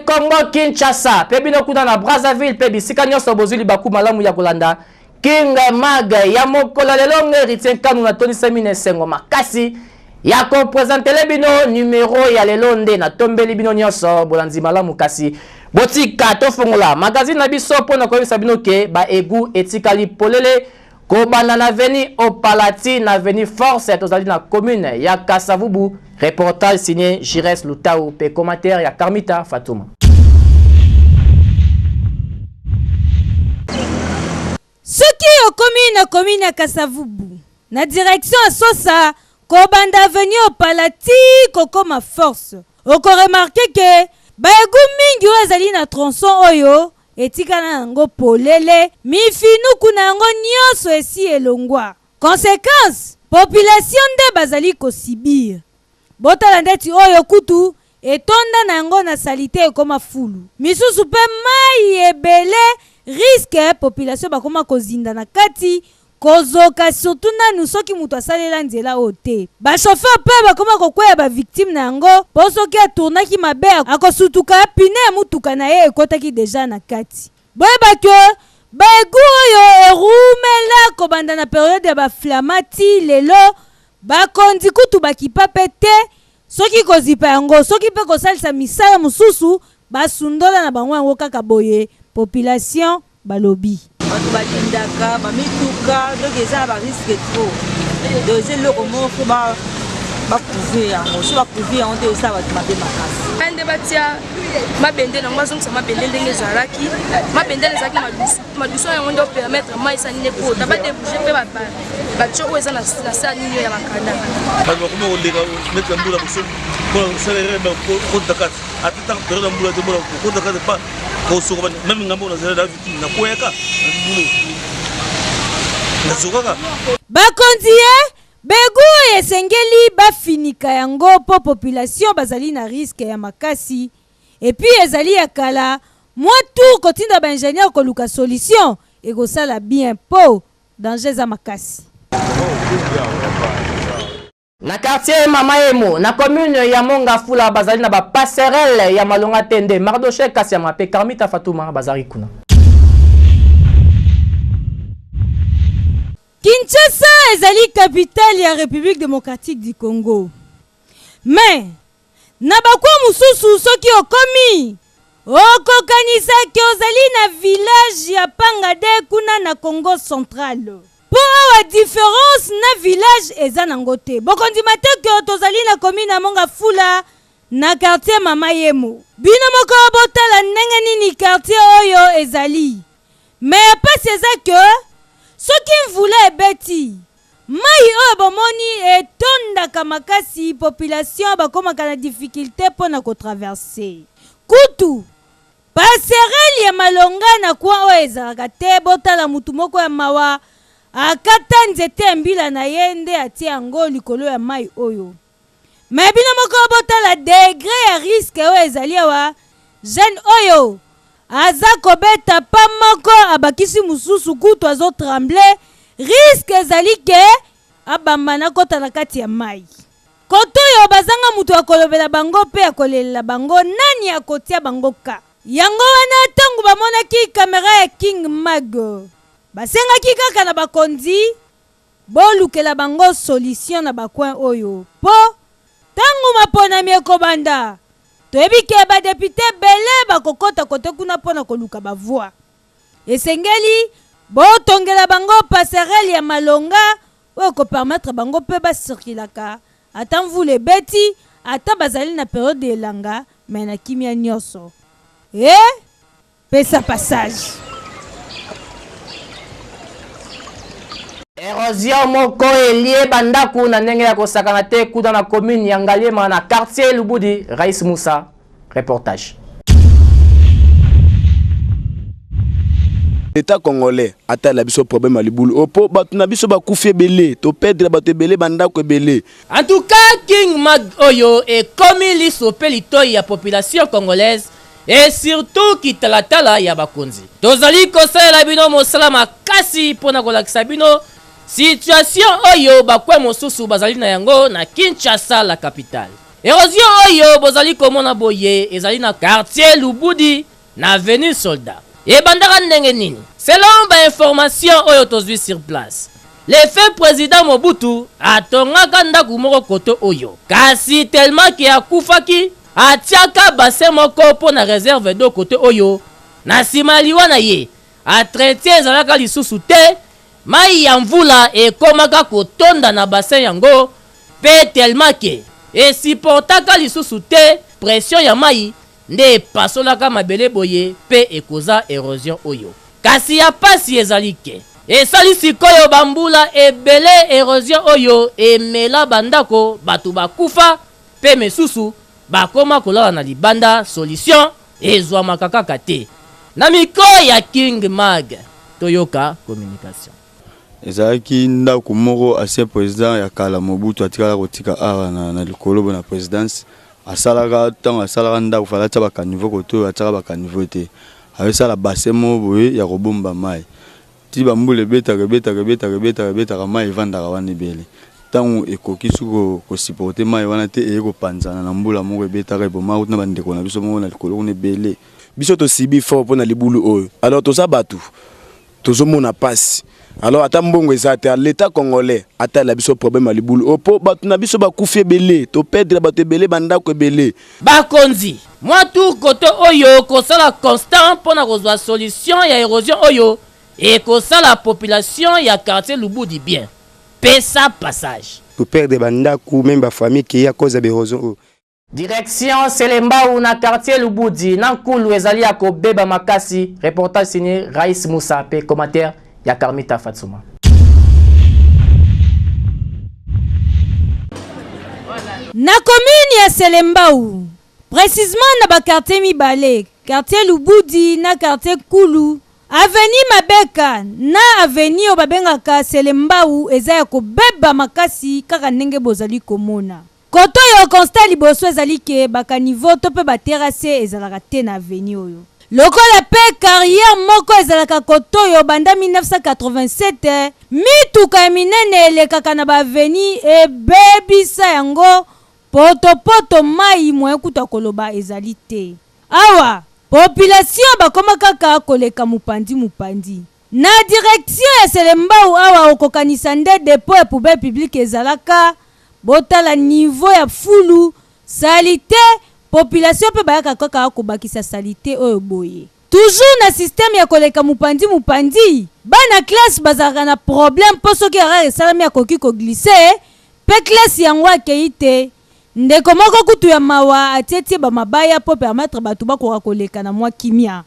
Congo Kinshasa pe bino kuna na Brazzaville pe bisika nyonso bozwi libaku malamu ya kolanda King Mag ya mokolo lelo. Nge Héritier Nkanu natonisami na esengo makasi ya kopresentele bino numero ya lelo, nde natombeli bino nyonso bolandi malamu. Kasi botika tofongola magazine na biso mpo na koyebisa bino ke baegu etikali polele kobanda na avenue Opalati na avenue Force, tozali na commune ya Kasavubu. Reportage signé Jires Lutau pe commentaire ya Carmita Fatuma. Soki okomi na commune ya Kasavubu na direction ya Sosa, kobanda avenue Opala ti kokoma Force, okoremarquer ke baegu mingi oyo ezali na tronçon oyo etikala yango polele, mifinuku na yango nyonso esi elongwa. Conséquence, population nde bazali kosubir. Botala ndeti oyo kutu etonda na yango na saleté, ekoma fulu. Misusu mpe mai ebele, risque population bakoma kozinda na kati, kozoka, surtout nanu soki moto asalela nzela oyo te. Bachauffeur mpe bakoma kokweya bavictime na yango, mpo soki atournaki mabe, akosutuka, pneu ya mutuka na ye ekɔtaki déjà na kati. Boyeba ke baegu oyo erumela kobanda na période ya baflama ti lelo. Bakonzi kutu bakipa mpe te, soki kozipa yango, soki mpe kosalisa misala mosusu, basundola na bango yango kaka boye. Population balobi bato balindaka bamituka, donc eza na barisque trop. Donc eza eloko moko fo bacouvrir yango. So bacouvrir yango te, osala bato mabe makasi. Nde batia mabende nango, bazongisa mabende ndenge ezalaki. Mabende ezalaki madusu madusu yango nde opermettre mai esa nini ekota. Badéboucher mpe batio oyo eza na sa nini ya makanda. Bato bakomi koleka neti na mbula mpona kosala erreur, kokota kati, ata ntango période ya mbula te, mpona kokota kati pa kosokoba. Même ngambo nazali na victime, nakweyaka na libulu, nazokaka. Bakonzi ye begu oyo esengeli bafinika yango mpo population bazali na risque ya makasi. Et puis ezali ya kala. Mwa tour kotinda baingénieur koluka solution ekosala bien, mpo danger eza makasi. Na quartier Mama Emo na commune ya Mont-Ngafula, bazali na bapasserelle ya malonga te. Nde Mardoche Kasiama mpe Carmita Fatuma bazali kuna. Kinshasa ezali capitale ya République démocratique du Congo, mais na bakwa mosusu, soki okomi, okokanisa ke ozali na village ya Pangade kuna na Congo central, mpo awa différence na village eza nango te. Bokondima te ke tozali na commune ya Mont-Ngafula na quartier Mama Yemo. Bino moko botala ndenge nini quartier oyo ezali. Mais ya pasi eza ke soki mvula ebeti, mai oyo bomoni etondaka makasi, population bakomaka na difficulté mpo na kotraverser. Kutu passerelle ya malonga na coin oyo ezalaka te. Botala mutu moko ya mawa akata nzete ya mbila na ye nde atie yango likolo ya mai oyo. Mais bino moko botala degré ya risque oyo ezali awa. Jeune oyo aza kobeta pa moko, abakisi mosusu, kutu azotrembler. Risque ezali ke abamba na kota na kati ya mai. Kote oyo bazanga moto ya kolobela bango mpe ya kolelela bango, nani akotia bango ka yango wana? Ntango bamonaki kamera ya King Mag, basengaki kaka na bakonzi bolukela bango solution na bacoin oyo, mpo ntango maponami ekobanda, toyebi ke badéputé ebele bakokɔta kote kuna mpo na koluka bavoix. Esengeli botongela bango passerelle ya malonga oyo ekopermettre bango mpe basirkulaka, ata mvula ebeti, ata bazali na période elanga, mais na kimia nyonso. E pesa passage. Érosion moko elie bandako na ndenge ya kosakana te kuna na commune ya Ngaliema na quartier Lubudi. Rais Musa, reportage. État congolais atala biso problème ya libulu oyo, mpo bato na biso bakufi ebele, toperdre bato ebele, bandako ebele. En tout cas, King Mag oyo ekomi liso mpe litoi ya population congolaise et surtout kitalatala ya bakonzi. Tozali kosalela bino mosala makasi mpo na kolakisa bino situation oyo bakwe mosusu bazali na yango na Kinshasa la capitale. Erosion oyo bozali komona boye ezali na quartier Lubudi na avenue Soldat. Ebandaka ndenge nini? Selon ba informations oyo tozwi sur place, le feu president Mobutu atongaka ndaku moko kote oyo, kasi tellement que akufaki, atiaka bassin moko mpo na reserve d'eau kote oyo, na sima ya liwa na ye, entretien ezalaka lisusu te, mayi ya mvula ekomaka kotonda na bassin yango mpe tellement que e supportaka lisusu te pression ya mayi nde epasolaka mabele boye mpe ekoza erosion oyo. Kasi ya pasi ezali ke esali sikoyo ba mbula ebele erosion oyo emela ba ndako bato bakufa mpe misusu bakoma kolala na libanda solution ezwamaka kaka te. Na micro ya King Mag toyoka communication. Ezalaki ndako moko ancien president ya kala Mobutu atikala kotika awa na, na likolo bo na presidence asalaka ntango asalaka ndako fala atia bakanivo kote oyo atiaka bakanivo te ayosala bassin moko boye ya kobomba mai ti bambula ebetaka ebetaka ebetaka ebetaka ebetaka mai evandaka wana ebele ntango ekoki soki kosupporte mai wana te eye kopanzana na mbula moko ebetaka ebomaka kutu na bandeko na biso moko na likolo kuna ebele. Biso tosibi fort mpo na libulu oyo alors toza bato tozo mona pasi alors ata mbongo eza te l'etat congolais atalela biso problème ya libulu oyo po bato na biso bakufi ebele to perdre bato ebele bandako ebele. Bakonzi, mwa tour kote oyo kosala constant mpo na kozwa solution ya erosion oyo ekosala population ya quartier Lubudi bien. Pesa passage. To perdre ba ndaku meme ba famille ekeyi à cause ya ba erosion oyo. Direction Selembao na quartier Lubudi na Nkulu ezali ya kobeba makasi. Reportage signé Raïs Moussa pe commentaire ya Carmita Fatsuma. Na commune ya Selembao, precisement na ba quartiers mibale, quartier Lubudi na quartier Nkulu, avenue Mabeka na avenue oyo babengaka Selembao eza ya kobeba makasi kaka ndenge bozali komona. Kote oyo constat ya liboso ezali ke ba caniveaux to pe ba terrasses ezalaka te na avenue oyo. Lokola pe carrière moko ezalaka kote oyo banda 1987, mituka ya minene elekaka na ba avenues ebebisa yango poto-poto mayi moyen kutu ya koloba ezali te. Awa population bakoma kaka koleka mopanzi mopanzi. Na direction ya Selembao awa okokanisa nde depot ya poubelle publique ezalaka, botala niveau ya fulu, salite, population pe bayaka kaka kobakisa salite oyo boye. Toujours na système ya koleka mupanzi mupanzi, bana classe bazalaka na problème po soki erreur esalami akoki ko glisser pe classe yango akeyi te. Ndeko moko kutu ya mawa atie tie ba mabaya po permettre batu bakoka koleka na mwa kimia.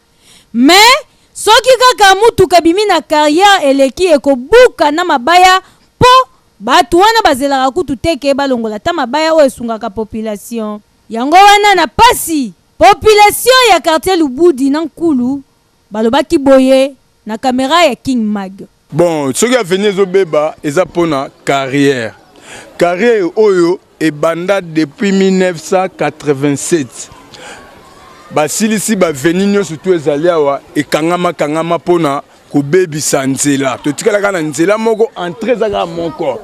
Mais soki kaka mutuka ebimi na carrière eleki ekobuka na mabaya po batu wana bazelaka kutu te ke balongola ata mabaya oyo esungaka population. Yango wana na pasi population ya quartier Lubudi na Nkulu balobaki boye na camera ya King Mag. Bon soki avenir ezo beba eza pona carrière. Carrière oyo ebanda depuis 1987. Basilisi ba avenue nyonso tu ezali awa ekangama kangama pona kobebisa nzela. Totikala kaka na nzela moko entrée eza kaka moko.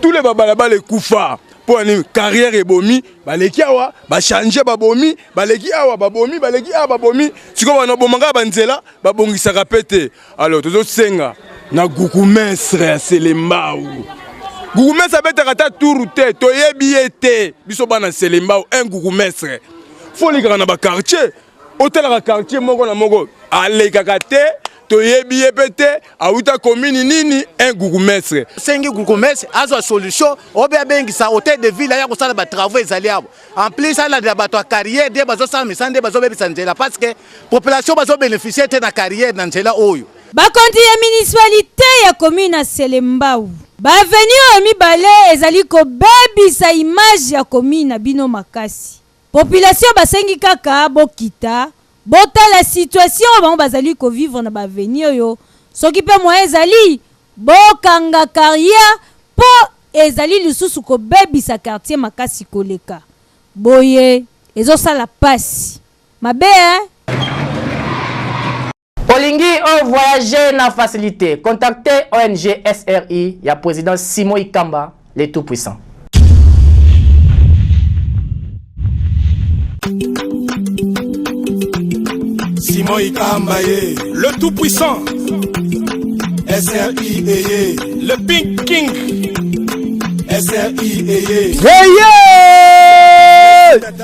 Tous les babalabala ekufa mpo na nini? Carrière ebomi, baleki awa bachange babomi, baleki awa babomi, baleki awa babomi. Sikoyo banabomaka banzela babongisaka mpe te. Alors tozosenga na gukumestre ya Selembao. Gukumestre abetaka ata tour te, toyebi ye te. Biso bana Selembao, un gukumestre. Faut olekaka na ba quartier, otalaka quartier moko na moko, alekaka te, toyebi ye pe te, awuta commune nini, un gukumestre. Sengi gukumestre azwa solution, obe abengisa hotel de ville aya kosala ba travaux ezali awa. En plus alandela bato ya carrière nde bazosala misala nde bazobebisa nzela parce que population bazo beneficier te na carrière na nzela oyo. Bakonzi ya municipalite ya commune ya Selembao, ba avenues oyo mibale ezali kobebisa image ya commune na bino makasi. Population basengi kaka bokita botala situation oyo bango bazali ko vivre na ba avenues oyo, soki pe moyen ezali bokanga carrière po ezali lisusu kobebisa quartier makasi koleka. Boye ezosala pasi. Mabe hein? Olingi o voyager na facilité, contactez ONG SRI ya président Simon Ikamba, le tout puissant. Simon Ikamba ye. Le tout puissant. SRI eye. Le Pink King. SRI eye. Eye!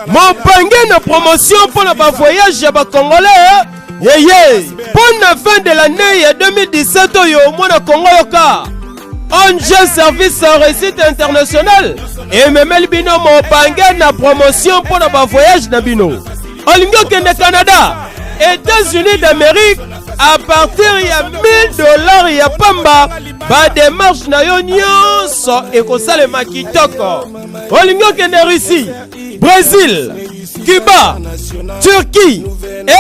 Mopange na promotion mpo na bavoyage ya bacongolais eye mpo na fin de l'année ya 2017 oyo mwana kongo yoka ong service en réussite internationale ememeli bino mopange na promotion mpo na bavoyage na bino olingi okende canada états-unis d'amérique à partir ya 1000 dollars ya pamba bademarche na yo nyonso ekosalema kitoko olingi okende russie brésil cuba turquie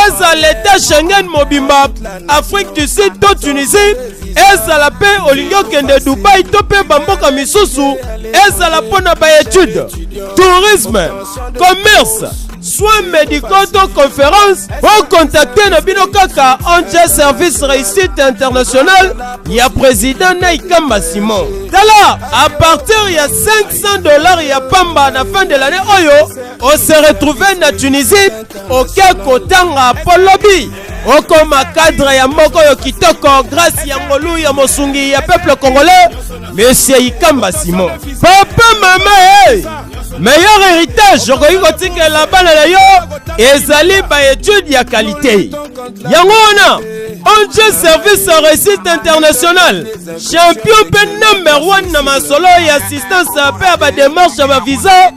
ezala eta schengen mobimba afrique du sud to tunisie ezala mpe olingi okende dubai to mpe bamboka misusu ezala mpo na baetude tourisme commerce soins médicaux to conférence bokontakte na bino kaka ong service réussite internationale ya président naikamba simon tala à partir ya 500 dollars ya pamba na fin de l'année oyo ose retrouve na tunisie oke kotanga mpo lobi okoma cadre ya moko oyo kitoko grâce ya ngolu ya mosungi ya peuple congolais monsieur ikamba simon papa mama hey! meilleur héritage okoki kotikela bana na yo ezali baetude ya kalite yango wana ong service réussite internationale champion mpe number 1 na masolo ya assistance mpe ya bademarche ya bavisa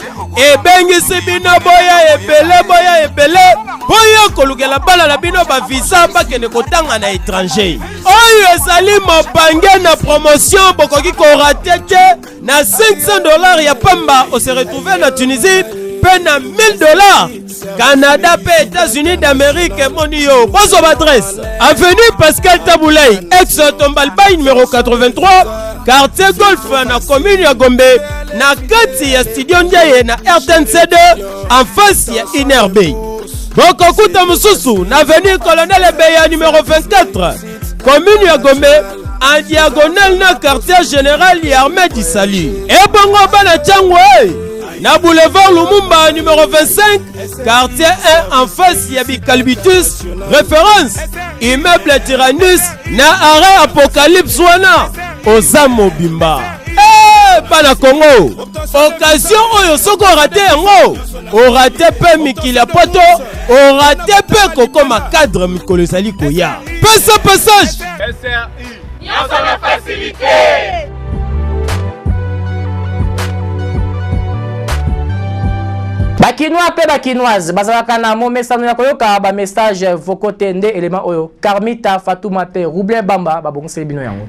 ebengisi bino boya ebele boya ebele boya kolukela bana na bino bavisa bakende kotanga na étranger oyo ezali mobange na promotion bokoki korate te na 500 dollars ya pamba ose retrouve na tunisie mpe na 1000 dollars canada mpe états-unis d'amérique emoni yo bozwa baadresse avenue pascal tabulay ex tombalbay numéro 83 quartier golf na commune ya gombe na kati ya studio ndiaye na rtnc 2 en face ya inrb bokokuta mosusu na avenue colonel ebeya numéro 24 commune ya gombe en diagonale na quartier général ya armée du salut ebongo bana ntango e na boulevard lumumba numéro 25 quartier 1 en face ya bicalbitus référence immeuble tyrannus na arrêt apocalypse wana oza mobimba hey, bana congo occasion oyo soki orate yango orate mpe mikili ya poto orate mpe kokoma cadre mikolo ezali koya pesa passage Nyonso na facilité. Bakinois mpe bakinoise bazalaka na momesano ya koyoka ba message vocaux te nde elema oyo Carmita Fatuma mpe Roublin Bamba babongiseli bino yango.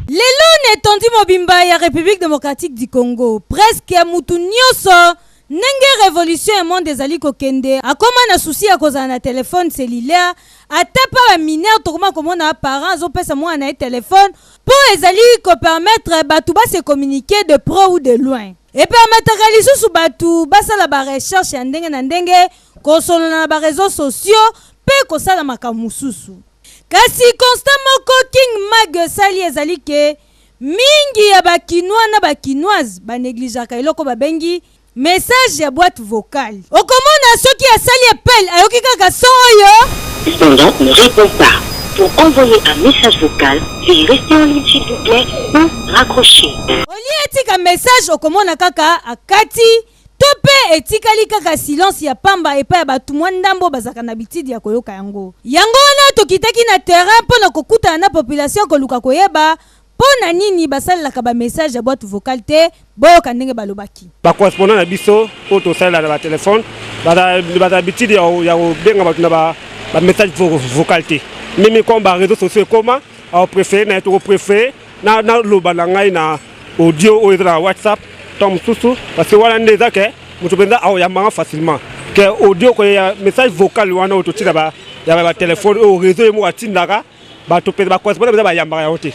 Lelo na etondi mobimba ya Republique democratique du Congo, presque mutu nioso ndenge revolution ya monde ezali kokende akoma na souci ya kozala na telephone cellulaire ata pa ba mineur tokoma komona parent azopesa mwana na ye telephone mpo ezali ko permettre batu ba se communiquer de près ou de loin. E permettraka lisusu batu basala ba recherche ya ndenge na ndenge, kosolola na ba reseaux sociaux mpe kosala makambo mosusu. Kasi constat moko King Mag esali ezali ke mingi ya ba Kinois na ba Kinoises ba negligeaka eloko babengi message ya boite vocale. Okomona soki asali appel ayoki kaka son oyo. Cependant, ne répond pas. Pour envoyer un message vocal, veuillez rester en ligne s'il vous plaît ou raccrocher. Au lieu atika message okomona kaka akati To mpe etikali kaka silence ya pamba epai ya bato mwa ndambo oyo bazalaka na bitidi ya koyoka yango. Yango wana tokitaki na terrain mpo na kokutana na population koluka koyeba mpo na nini basalelaka ba messages ya boite vocale te. Boyoka ndenge balobaki. Ba correspondants na biso oyo tosalela na ba telephone baza na habitude ya kobenga bato na ba message vocal te. Meme comme ba reseaux sociaux ekoma, ako preferer na ye toko preferer naloba na ngai na audio oyo eza na whatsapp ntango mosusu parce que wana nde eza ke moto mpenza akoyambanga facilement ke audio koya message vocal wana oyo totinda ya batelefone oyo réseau ye moko atindaka bato mpenza bacorrespondant mpenza bayambaka yango te.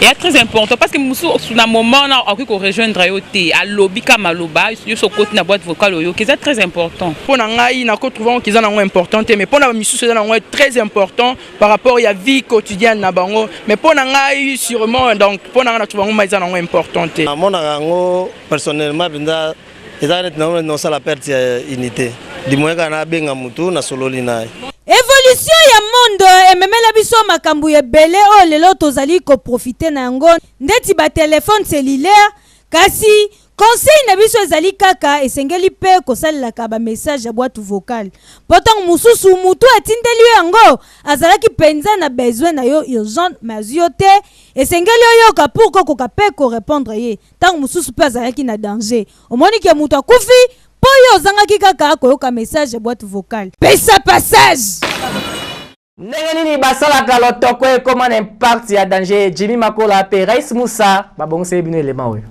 Eya très important parce que mosusu na moment wana akoki ko rejoindre yo te, alobi ka maloba yo so okoti na boîte vocale oyoki, eza très important. Mpo na ngai nako trouve yango eza nango important te, mais mpo na misusu eza nango très important par rapport ya vie quotidienne na bango, mais mpo na ngai sûrement, donc mpo na ngai na trouve yango eza nango important te. Namonaka yango personnellement mpenza eza neti nango nosala perte ya unité, du moins kaka nabenga motu nasololi na ye. Evolution ya monde ememela biso makambo ebele oyo lelo tozali ko profiter na yango ndeti ba telephones cellulaires, kasi conseil na biso ezali kaka esengeli mpe kosalelaka ba messages ya boite vocale mpo ntango mosusu mutu atindeli yo yango azalaki mpenza na besoin na yo urgent mais azwi yo te. Esengeli oyoka pour que okoka mpe ko repondre ye. Ntango mosusu mpe azalaki na danger, omoni ke mutu akufi mpo yo ozangaki kaka koyoka message ya boite vocale. Pesa passage! Ndenge nini basalaka lotoko ekoma na impact ya danger? Jimmy Makola pe Rais Musa babongiseli bino elema oyo.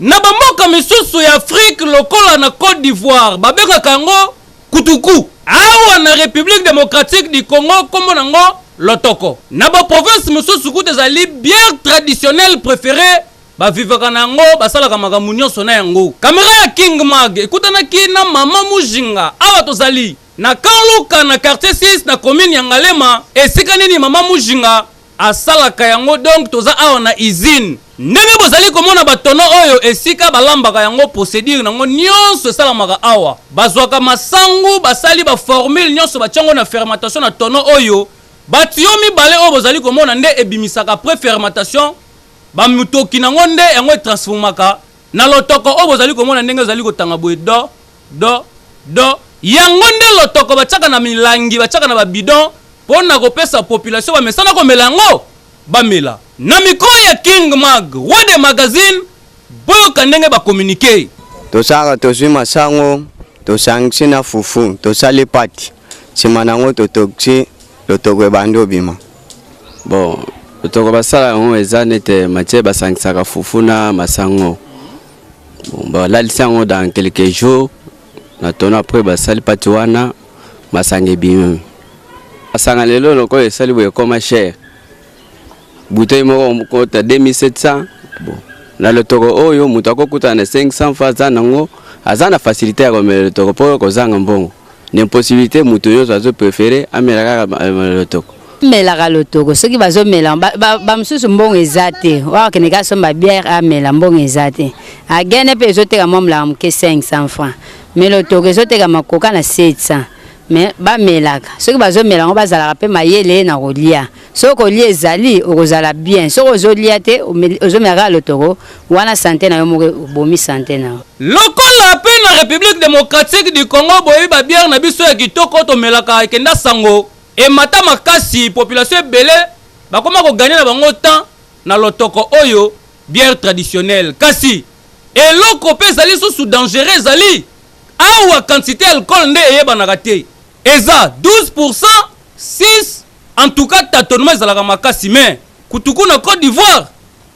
Na bamboka misusu ya Afrique lokola na Cote d'Ivoire babengaka yango kutuku. Awa na Republique democratique du Congo kombo nango lotoko. Na ba province mosusu kutu ezali bière traditionnelle preferee, ba vivaka na yango, basalaka makambo nyonso na yango. Camera ya King Mag ekutanaki na mama Mujinga awa tozali na Camp Luka na quartier 6 na commune ya Ngalema, esika nini mama Mujinga asalaka yango, donc toza awa na usine. Ndenge bozali komona ba tonneaux oyo esika balambaka yango, procedure nango nionso esalamaka awa. Bazwaka masangu, basali ba formule nionso batia yango na fermentation na tonneau oyo. Ba tuyaux mibale oyo bozali komona nde ebimisaka après fermentation, ba mutoki nango nde yango e transformaka na lotoko oyo bozali komona ndenge ezali kotanga boye do, do, do. Yango nde lotoko batiaka na milangi, batiaka na ba bidons mpo na kopesa population bamesana komela yango. Bamela. Na micro ya King Mag, roi des magazines, boyoka ndenge ba communiquer. Tosalaka tozwi masango tosangisi na fufu tosali pati nsima na yango totokisi lotoko ebandi obima. Bon, lotoko basala yango eza nete matière basangisaka fufu na masango. Bon, balalisi yango dans quelques jours na tono, après basali pati wana masanga ebimi. Masanga lelo lokola esali boye ekoma cher, bouteille moko kota 2700. Bon, na lotoko oyo moto akokutana na 500 fa aza nango, aza na facilité ya komela lotoko mpo kozanga mbongo na impossibilité, moto nyonso azo préféré amela kaka lotoko. Melaka lotoko soki bazomela bamosusu mbongo eza te, wakende kaka somba bière amela, mbongo eza te. Agene mpe ezoteka mwa molaka moke 500 francs, mais lotoko ezoteka makoka na 700. Mais bamelaka soki bazomela yango bazalaka mpe mayele na kolia. Soki kolia ezali okozala bien, soki ozolia te ozomela kaka lotoko wana, sante na yo moko obomi sante na yo. Lokola pe na Republique democratique du Congo boyebi ba bière na biso ya kitoko tomelaka ekenda sango emata makasi, population ebele bakoma ko gagner na bango temps na lotoko oyo bière traditionnelle. Kasi eloko pe ezali susu dangereux ezali awa quantite ya alcool nde eyebanaka te, eza 12% 6, en tout cas tâtonnement ezalaka makasi, mais kutuku na Cote d'Ivoire,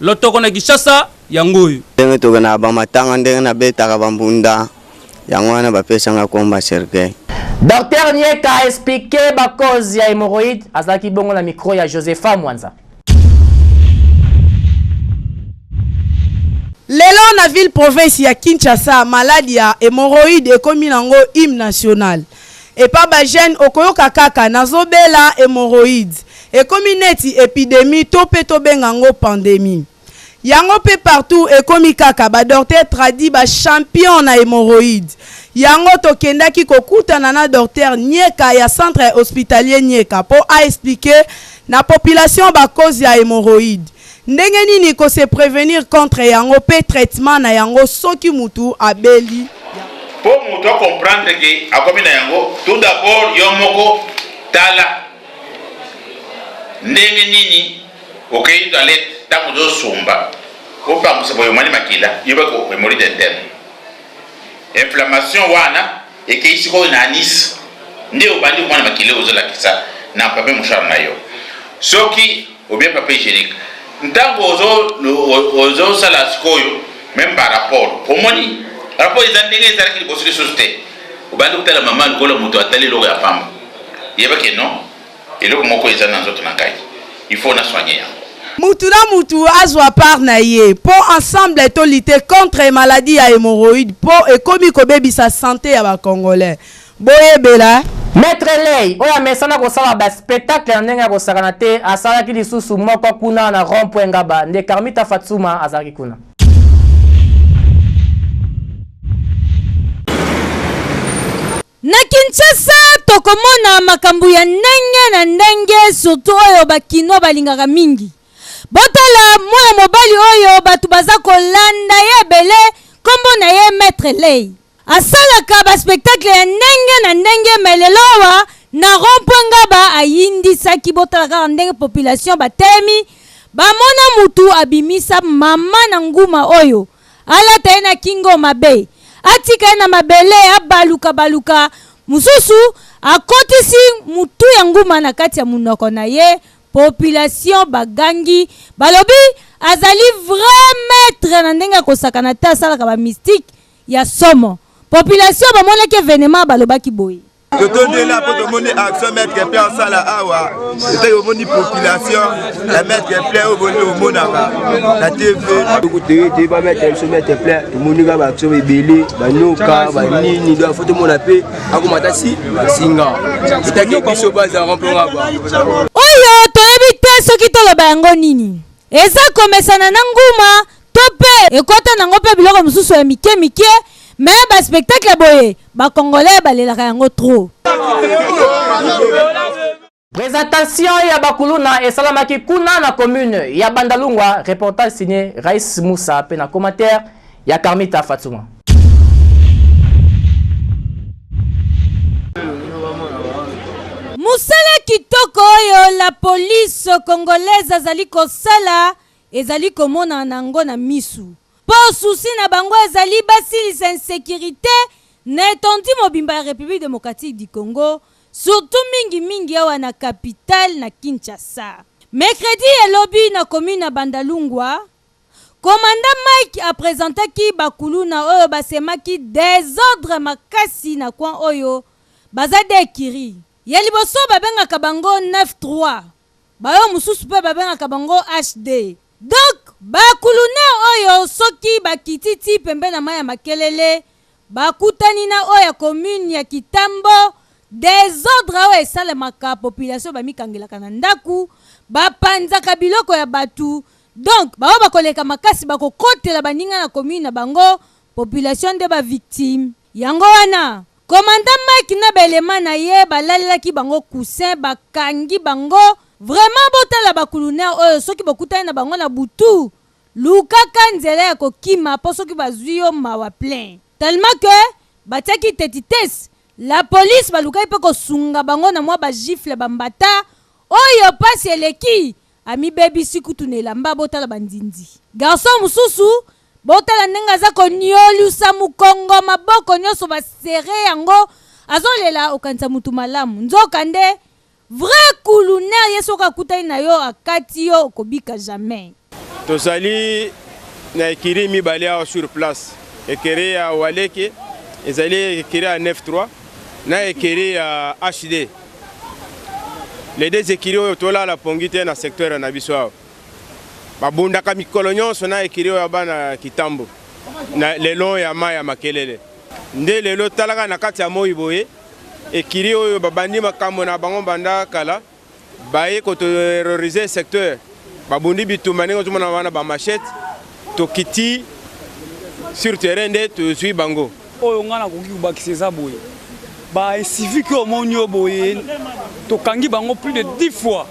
lotoko na Kinshasa yango oyo. Ndenge tokendaka bamatanga, ndenge nabetaka bambunda, yango wana bapesanga komba cercueil. Docteur Nieka explique ba cause ya hémorroïde, azalaki bongo na micro ya Josepha Mwanza. Lelo na ville province ya Kinshasa, maladi ya hemorroïde ekomi nango hymne national. Epa ba jeunes okoyoka kaka nazobela hemorroïde. Ekomi neti epidemie to pe tobenga ngo pandemie. Yango pe partout ekomi kaka ba docteur tradi ba champion na hemorroïde. Yango tokendaki kokutana na docteur Nieka ya centre hospitalier Nieka po a expliquer na population ba causes ya hemorroïde. Ndenge nini ko se prevenir contre yango pe traitement na yango soki mutu abeli yango. Po mutu a comprendre que akomi na yango, tout d'abord yo moko tala ndenge nini okeyi toilette tango ozo sumba opangusa boye omani makila, yeba ko hemorrhoide interne. Inflammation wana ekeyi sikoyo na anus nde obandi komona makila oyo ozolakisa na papier mouchoir na yo. Soki ou bien papier hygienique ntango ozosala sikoyo meme ba rapport omoni rapport eza ndenge ezalaki liboso lisusu te, obandi kotala mama lokola moto atali eloko ya pamba, yeba ke non. Eloko moko eza na nzoto na ngai, il faut na soigner yango. Mutu na mutu azwa part na ye po ensemble to lutter contre maladie ya hemorroïde po ekomi kobebisa sante ya ba congolais. Boyebela. Maitre Ley, oyo amesana kosala ba spectacle na ndenge ya kosakana te, asalaki lisusu moko kuna na rond point Ngaba, nde Carmita Fatsuma azalaki kuna. Na Kinshasa tokomona makambo ya ndenge na ndenge surtout oyo ba kinois balingaka mingi. Botala mwana mobali oyo bato baza kolanda ye ebele kombo na ye Maitre Ley. Asalaka ba spectacle ya ndenge na ndenge mais lelo awa na rond point Ngaba ayindisaki botala kaka ndenge population batelemi bamona mutu abimisa mama na nguma oyo alata ye na kingo mabe atika ye na mabele abaluka baluka mosusu akotisi mutu ya nguma na kati ya munoko na ye population bagangi balobi azali vrai maitre na ndenge ya kosakana te asalaka ba mystique ya somo population bamonaki evenement balobaki boye Totondela mpo tomoni action maître plein asala awa etaki omoni population ya maître plein oyo boni omonaka na tv toyete ba maître biso maître plein tomoni kaka baaction ebele banyoka banini donc fo tomona mpe akomata si singa etaki biso baza remplonga ba oyo toyebi te soki toloba yango nini Eza komesana na nguma to pe ekota nango pe biloko mosusu ya mike mike mais ba spectacle ya boye ba congolais balelaka yango trop. Presentation ya ba kuluna esalamaki kuna na commune ya Bandalungwa, reportage signé Raïs Moussa pe na commentaire ya Carmita Fatuma. Mosala kitoko oyo la police congolaise azali kosala ezali komonana na yango na misu mpo souci na bango ezali basilisa insecurite na etendue mobimba ya Republique democratique du Congo surtout mingi mingi awa na capitale na Kinshasa. Mercredi ya lobi na commune ya Bandalungwa, Commandant Mike a presentaki ba kuluna oyo ba semaki desordre makasi na coin oyo baza de ecurie. Ya liboso ba bengaka bango neuf trois, ba oyo mosusu pe ba bengaka bango HD. Donc ba kuluna oyo soki ba kiti ti pembeni na mayi ya makelele ba kutani na oyo ya commune ya Kitambo, desordre oyo esalemaka population ba mikangelaka na ndaku, ba panzaka biloko ya batu, Donc ba oyo bakoleka makasi bakokotela baninga na commune na bango, population nde ba victimes. Yango wana commandant Mike na ba elements na ye balalelaki bango coussin bakangi bango. Vraiment botala ba kuluneurs oyo soki bokutani na bango na butu lukaka nzela ya kokima po soki bazui yo mawa plein. Tellement que batiaki tetites, la police balukaki pe kosunga bango na mwa ba gifles ba mbata oyo pasi eleki Amibebisi kutu na elamba botala ba nzinzi. Garçon mususu botala ndenge aza koniolusa mukongo maboko nionso ba serre yango azolela okanisa mutu malamu nzoka nde vrai kulunaire ye soki akutani na yo akati yo okobika jamais. Tozali na ecurie mibale awa sur place, ecurie ya Waleke ezali ecurie ya 9-3 na ecurie ya HD. Les deux ecuries oyo tolala pongi te na secteur na biso awa. Babundaka mikolo nyonso na ecurie oyo ya bana Kitambo na lelo ya mai ya Makelele. Nde lelo talaka na kati ya moi boye ecurie oyo babandi makambo na bango banda kala baye ko terroriser secteur babundi bitumba ndenge ozomona wana ba machette tokiti sur terrain nde tozwi bango. Oyo ngai nakoki kobakisa eza boye, ba incivique oyo omoni oyo boye tokangi bango plus de 10 fois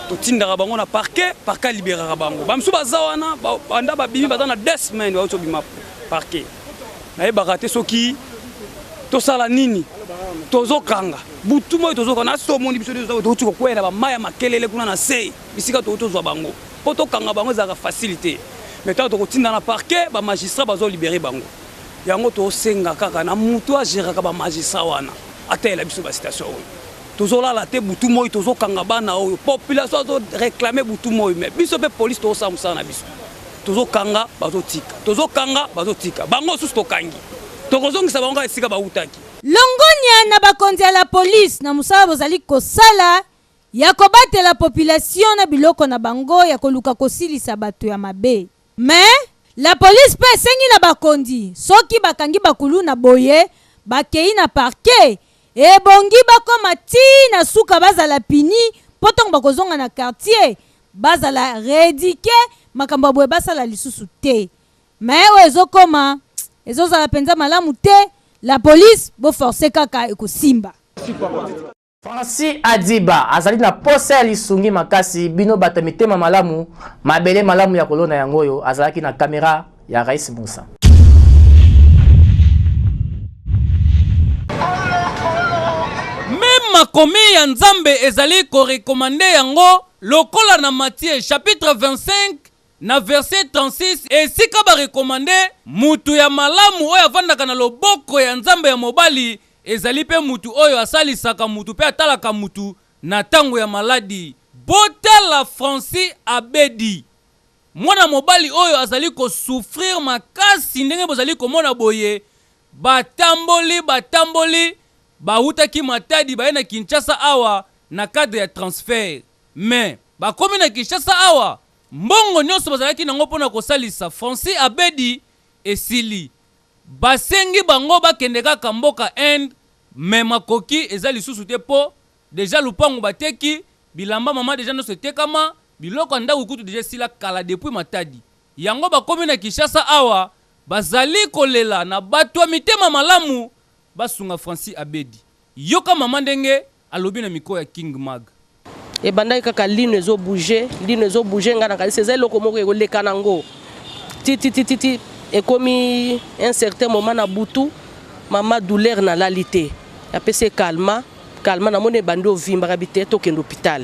totindaka bango na parquet, parquet aliberaka bango. Ba misusu baza wana banda babimi baza na 2 semaines bauti kobima parquet. Nayebaka te soki tosala nini, tozokanga butu moi tozokanga na so omoni biso touti kokwea na bamai ya makelele kuna na se bisika touti tozwa bango mpo tokanga bango ezalaka facile te mais ntango tokotinda na parquet bamagistrat bazolibere bango yango tosenga kaka na moto ageraka bamagistrat wana atayela biso basituation oyo tozolala te butu moi tozokanga bana oyo population azoreklame butu moi mais biso mpe polise tozosala mosala na biso tozokanga bazotika tozokanga bazotika bango susu tokangi tokozongisa bango kaka esika bawutaki Longonya na bakonzi ya la police na mosala bozali kosala. ya kobatela population na biloko na bango ya koluka kosilisa bato ya mabe. Mais la police pe esengi na bakonzi soki bakangi ba kuluna boye bakeyi na parquet ebongi bakoma ti na suka bazala puni po tango bakozonga na quartier bazala reeduquer makambo ya boye basala lisusu te. Mais oyo ezokoma ezozala penza malamu te la police bo forcer kaka ekosimba. Francis Adiba azali na posa ya lisungi makasi bino bato ya mitema malamu mabele malamu ya kolona yango oyo azalaki na kamera ya Rais Musa. Meme makomi ya Nzambe ezali ko recommander yango lokola na Matthieu chapitre 25 Na verset 36, esika ba recommander mutu ya malamu oyo avandaka na loboko ya Nzambe ya mobali ezali pe mutu oyo asalisaka mutu pe atalaka mutu na tango ya maladi. Botala Francis Abedi, mwana mobali oyo azali ko souffrir makasi ndenge bozali komona boye, batamboli batamboli bawutaki Matadi baye na Kinshasa awa na cadre ya transfert mais bakomi na Kinshasa awa Mbongo nionso bazalaki nango mpo na kosalisa Francis Abedi esili. Basengi bango bakende kaka mboka Inde mais makoki eza lisusu te mpo dejà lupangu bateki, bilamba mama dejà nionso etekama, biloko ya ndaku kutu dejà esila kala depuis Matadi. Yango bakomi na Kinshasa awa bazali kolela na batu ya mitema malamu basunga Francis Abedi. Yoka mama ndenge alobi na micro ya King Mag. Ebandaki kaka lino ezo bouger, lino ezo bouger nga nakanisi eza eloko moko ekoleka nango ti ti ti ti ekomi un certain moment na butu mama douleur nalali te apesi ye calma calma namoni ebandi ovimba kabi te tokende hôpital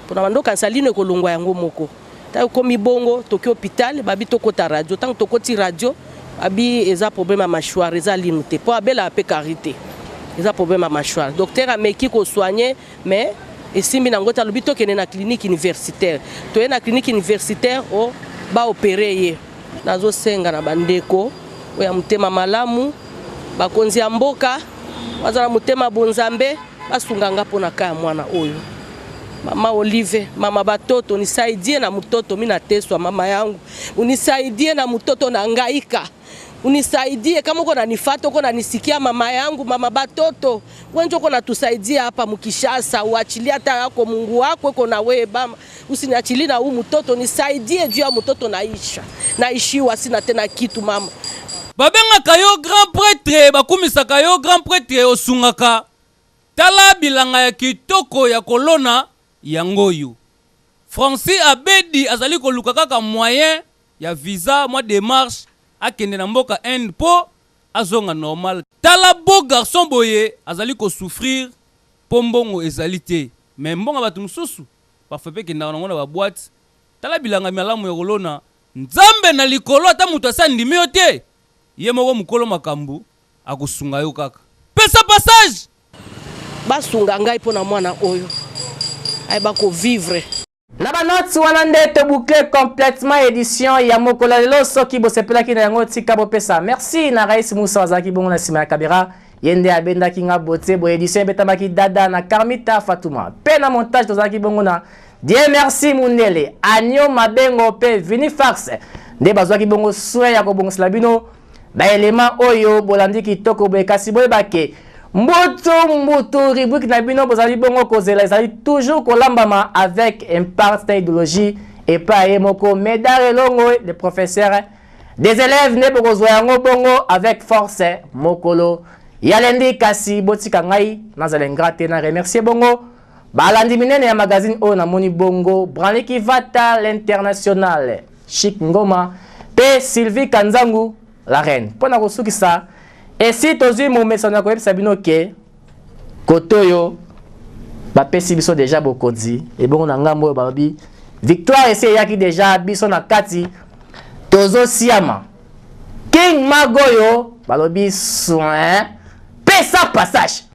mpona bando okanisa lino ekolongwa yango moko ntango ekomi bongo toki hôpital babi tokota radio ntango tokoti radio babi eza problème ya mâchoire eza lino te mpo abelaka mpe kari te eza problème ya mâchoire docteur ameki kosoigne mais esimbi nango te alobi tokende na clinique universitaire toye na clinique universitaire o oh, baopere ye nazosenga na bandeko oyo ya motema malamu bakonzi ya mboka baza na motema bonzambe basunga nga mpo na ka ya mwana oyo mama olive mama batoto unisaidie na mtoto mi nateswa mama yangu unisaidie na mtoto na ngaika unisaidie kama uko nanifata uko nanisikia mama yangu mama batoto wenjo uko natusaidia hapa mukishasa uachilie hata yako Mungu wako iko na wewe bama usiniachilie na huu mtoto nisaidie juu ya mtoto naisha naishiwa sina tena kitu mama Babengaka yo grand pretre, bakumisaka yo grand pretre, osungaka. Tala bilanga ya kitoko ya kolona yango oyo. Francis Abedi azali koluka kaka moyen ya visa, mwa demarche akende na mboka Inde mpo azonga normal. Tala beau garçon boye azali ko souffrir mpo mbongo ezali te mais mbongo ya batu mosusu parfois mpe ekendaka nango na ba boites. Tala bilanga malamu ya kolona. Nzambe na likolo ata mutu asi andimi yo te, ye moko mukolo makambu akosunga yo kaka. Pesa passage! Basunga ngai mpo na mwana oyo ayeba ko vivre. Na ba notes wana nde to boucler complètement edition ya mokolo ya lelo. Soki bosepelaki na yango, tika bopesa merci na Rais Moussa azalaki bongo na sima ya camera, ye nde abendaki nga botie boye. Edition ebetamaki dada na Carmita Fatouma, pe na montage tozalaki bongo na Dieu merci Mundele, Agneau Mabengo pe Vini Fax nde bazwaki bongo soin ya kobongisela bino ba element oyo bolandi kitoko boye. Kasi boyeba ke mbutu mbutu rubrique na bino bozali bongo kozela ezali toujours kolambama avec impact na idéologie epai ye moko Medard Elongo le professeur des élèves nde bokozwa yango bongo avec force mokolo ya lundi. Kasi botika ngai nazala ingrat te na remercier bongo balandi minene ya magazine oyo namoni bongo Branly Kivata l'international, Chic Ngoma pe Sylvie Kanzangu la reine. Mpo na kosukisa esi tozwi momesano ya koyebisa bino ke kote oyo bapesi biso deja bokonzi, ebongo na ngambo oyo balobi victoire esi eyaki deja, biso na kati tozosiama King Magoyo balobi soin pesa passage.